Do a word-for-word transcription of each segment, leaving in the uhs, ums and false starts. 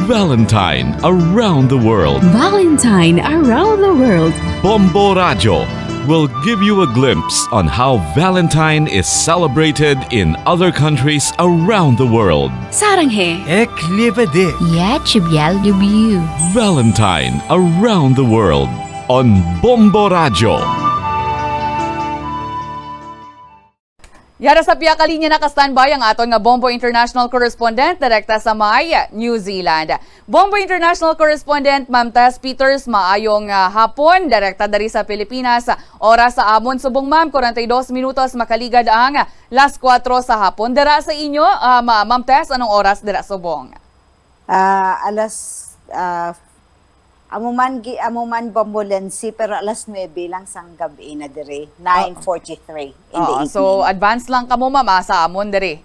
Valentine around the world. Valentine around the world. Bombo Radyo will give you a glimpse on how Valentine is celebrated in other countries around the world. Sarang he. Ek liebe dich. Yet you be love you. Valentine around the world on Bombo Radyo. Yara sa pihak ka linya, naka-standby ang aton nga Bombo International Correspondent direkta sa may New Zealand. Bombo International Correspondent, Ma'am Tess Peters, maayong, ah, hapon, direkta diri sa Pilipinas. Oras sa amon subong, ma'am, forty-two minutos, makaligad ang las kuwatro sa hapon. Dira sa inyo, ah, ma-, Ma'am Tess, anong oras dira subong? Ah, alas, ah, amo man gi-, amo man Bombolense, pero alas nuebe lang sang gab-i na diri, Oo. nine forty-three in the Oo, evening. So advance lang kamo, ma'am, ah, sa amon diri.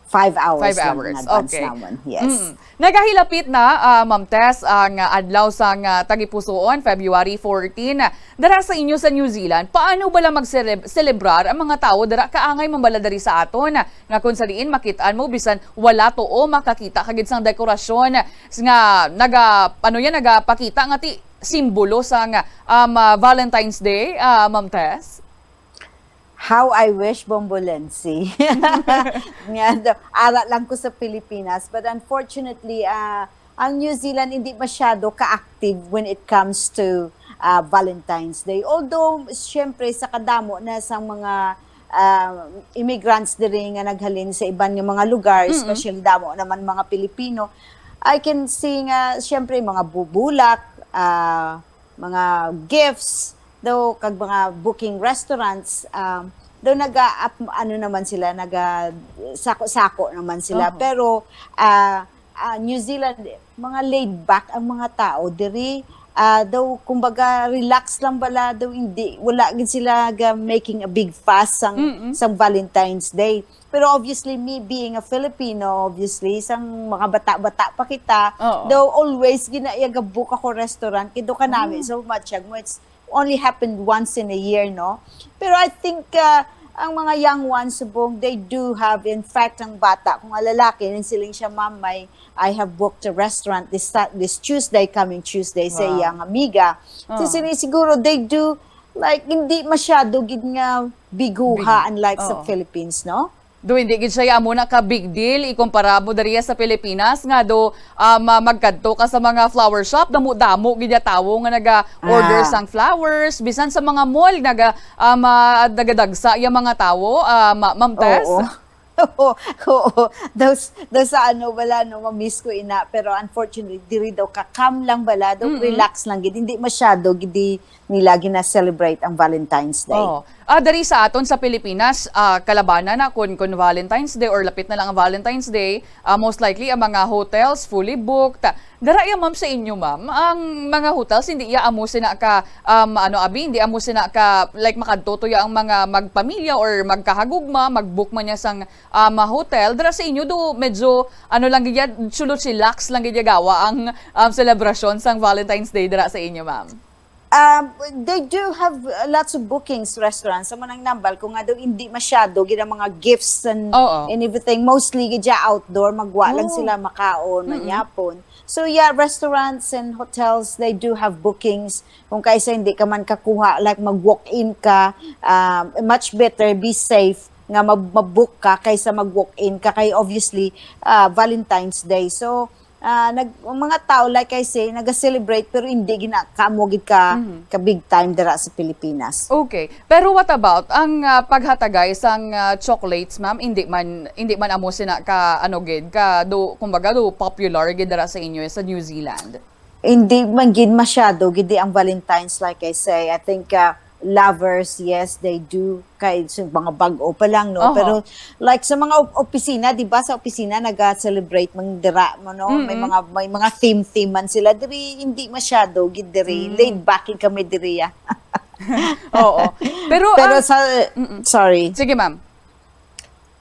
Five hours Five lang hours. Advance Okay. Namon. Yes. Mm. Nagahilapit na, ah, Ma'am Tess, ang, ah, adlaw sang, ah, tagipusoon, February fourteen. Dara sa inyo sa New Zealand, paano bala mag-celeb-, celebrar ang mga tawo dira? Kaangay man bala diri sa aton nga kung sa diin makit-an mo bisan wala tuo makakita ka gid sang dekorasyon nga naga-, ano yan, nagapakita nga ti simbolo sang, um, ah, Valentine's Day, ah, Ma'am Tess? How I wish, Bombolense. Nga, do-, ara lang ko sa Pilipinas. But unfortunately, ah, ang New Zealand hindi masyado ka-active when it comes to, ah, Valentine's Day. Although, siyempre, sa kadamo na sa mga, ah, immigrants diri nga naghalin sa iban nga mga lugar, Mm-mm. Especially damo naman mga Pilipino, I can see nga, siyempre, mga bu-, bulak, ah, mga gifts, daw, kag mga booking restaurants, um, daw naga-, ap-, ano naman sila, naga-, sako-sako naman sila. Oho. Pero, ah, ah, New Zealand, mga laid back ang mga tao diri. Ah, daw, kumbaga, relax lang bala, daw hindi, wala gid sila ga making a big fuss sang, Mm-mm. sang Valentine's Day. Pero obviously, me being a Filipino, obviously, sang mga bata-bata pa kita, Oo. Daw always gina-, iya ga-book ako restaurant, kay daw kanami Mm. so much, yag mo, it's only happened once in a year, no? Pero I think, uh, ang mga young ones, subong, they do have, in fact, ang bata, kung ang lalaki, nang siling siya, "Ma'am, may, I have booked a restaurant this Sa-, this Tuesday, coming Tuesday," sa Wow. iyang amiga. So, Oh. sini-, siguro, they do, like, hindi masyado gid nga biguha, Big-, unlike sa oo. Philippines, no? Do, hindi gid siya amo na ka big deal ikumpara mo diriya sa Pilipinas nga do, um, ah, magkadto ka sa mga flower shop, damo-damo gid ya tawo nga naga-order Ah. sang flowers, bisan sa mga mall naga, um, ah, nagadagsa ya mga tawo, ah, ma-, Ma'am Tess? Oo. Oo, oo. Daw s-, daw sa ano, wala, no, ma-miss ko ina, pero unfortunately, diri daw ka-calm lang bala, daw Mm-mm. relax lang gid, hindi masyado gid di nila gina-celebrate ang Valentine's Day. Oo. Ah, diri sa aton sa Pilipinas, ah, kalabanan na kun, kun Valentine's Day or lapit na lang ang Valentine's Day, ah, most likely ang mga hotels fully booked. Dara ya, ma'am, sa inyo, ma'am, ang mga hotels hindi ya amo sina ka, um, ano, abi, hindi amo sina ka, like, makadto to ya ang mga magpamilya or magkahagugma, mag-book man ya sang, um, hotel. Dara sa inyo do medyo, ano lang gid ya, sulod chillax lang gid ya gawa ang, um, selebrasyon sang Valentine's Day dara sa inyo, ma'am. Um, they do have, uh, lots of bookings, restaurants. Sa manang nambal ko nga daw, hindi masyado gid ang mga gifts and, Oo. and everything. Mostly gid siya outdoor, magwa lang Oh. sila makaon, Mm-mm. manyapon. So yeah, restaurants and hotels, they do have bookings. Kung kaisa hindi ka man kakuha, like mag-walk-in ka, um, much better, be safe nga mag-, mag-book ka kaysa mag-walk-in ka kay obviously, ah, Valentine's Day. So, ah, nag-, ang mga tao, like I say, naga-celebrate pero hindi gina-, kamo gid ka, Mhm. ka big time dira sa Pilipinas. Okay. Pero what about ang, ah, paghatagay sang, ah, chocolates, ma'am? Hindi man, hindi man amo sina ka, ano gid, ka do, kumbaga do popular gid dira sa inyo sa New Zealand? Hindi man gid masyado gid di ang Valentine's, like I say. I think, ah, lovers, yes, they do. Kay sa mga bag-o pa lang, no? Oho. Pero, like, sa mga op-, opisina, di ba, sa opisina, naga-celebrate man dira mo, no? May Mm-mm. mga, may mga theme-theme man sila. Diri, hindi masyado, gid diri. Mm. Laid back kami diri, ah. Oo. Pero, Pero ah, sa, mm-mm. sorry. Sige, ma'am.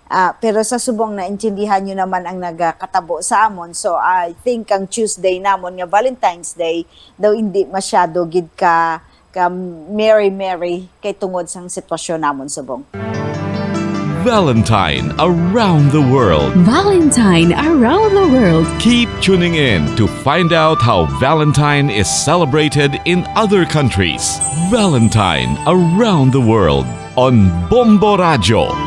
Ah, pero sa subong, naintindihan nyo naman ang nagakatabo sa amon. So, I think ang Tuesday namon nga Valentine's Day, daw hindi masyado gid ka, ka merry-merry kay tungod sang sitwasyon namon subong. Valentine around the world. Valentine around the world. Keep tuning in to find out how Valentine is celebrated in other countries. Valentine around the world on Bombo Radyo.